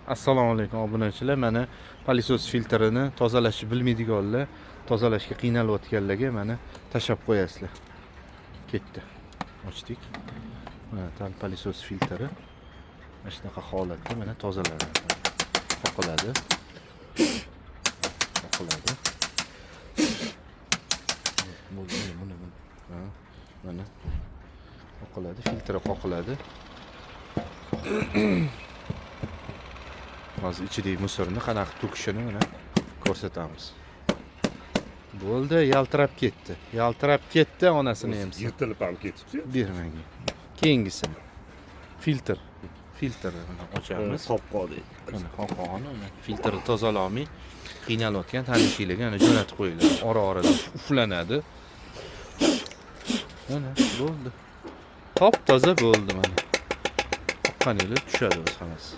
Assalomu alaykum, obunachilar. Mana, пылесос filtrini tozalashni bilmaydiganlar, tozalashga qiynalayotganlarga, mana, tashlab qo'yasizlar. Ketdi. Ochdik. Mana, tal пылесос filtri mana shunaqa holatda, mana, tozalanadi. Qoqiladi. Qoqiladi. Bo'ldi, buni buni. Ha, mana. Qoqiladi, filtri qoqiladi. Hozir ichidagi мусор ni qanaqa to'kishini, mana, ko'rsatamiz. Bo'ldi, yaltirab ketdi. Yaltirab ketdi, onasini emsin. Yirtilib ham ketibdi. Ber menga. Keyingisi. Filtr. Filtrni mana ochamiz. Qopqoq. Mana, qopqog'ini, mana, filtrni tozalolmay qiynalayotgan tanishinglarga, ana, jo'natib qo'yinglar. Ora-orada uflanadi. Mana, bo'ldi. Top toza bo'ldi, mana. Qoqqaninglar tushadi o'zi hammasi.